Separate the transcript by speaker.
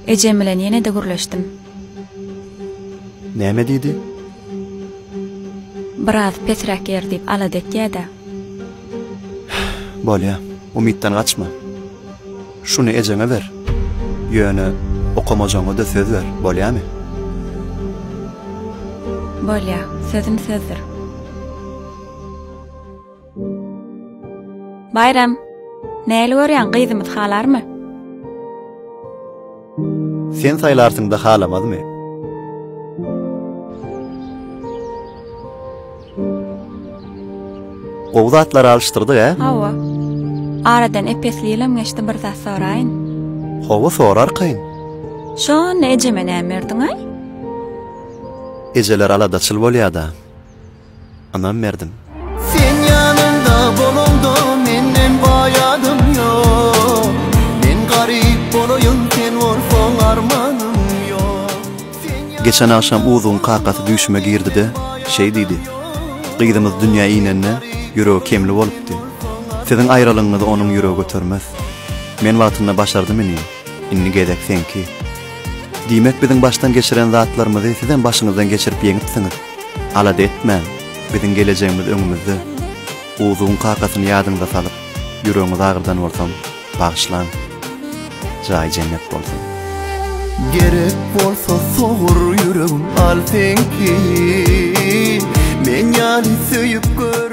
Speaker 1: Ejem bilen ýene-de gürleşdim.
Speaker 2: Näme diýdi?
Speaker 1: Biraz pesräk ýer diýip alada etýä-dä.
Speaker 2: Bolýa, umytdan gaçma. Şuny ejeňe ber. Ýöne okamajagyňa-da söz ber, bolýamy?
Speaker 1: Bolýa, sözüm sözdür. Baýram, näli görýäň, gyzymyz halarmy?
Speaker 2: Sen saýlarsyň-da halamazmy? Gowy zatlar alyşdyrdyk, ä?
Speaker 1: Hawa. Aradan ep-esli ýylam geçdi, bir zat soraýyn.
Speaker 2: Hawa, sora arkaýyn.
Speaker 1: Şonda ejeme näme berdiň-aý?
Speaker 2: Ejeler aladaçyl bolýa-da. Ynam berdim.
Speaker 3: Sen ýanymda bolaňda menden baý adam ýok Men garyp bolaýyn sen bolsaň armanym ýok
Speaker 2: Geçen agşam Uzuň kakasy düýşüme girdi-de, şeý diýdi, Gyzymyz dünýä inende, ýüregi kemli bolupdy. Siziň aýralygyňyzy onuň ýüregi götermez. Men wagtynda başardym inim, indi gezek seňki. Diýmek biziň başdan geçiren zatlarymyzy sizem başyňyzdan geçirip ýeňipsiňiz. Alada etmäň, biziň gelejegimiz öňümizde. Uzuň kakasyny ýadyňyza salyp, ýüregiňizi agyrdan bolsam, bagyşlaň. Jaýy jennet bolsun.
Speaker 3: Gerek bolsa sogur ýüregim al seňki Men ýaly söýüp gör.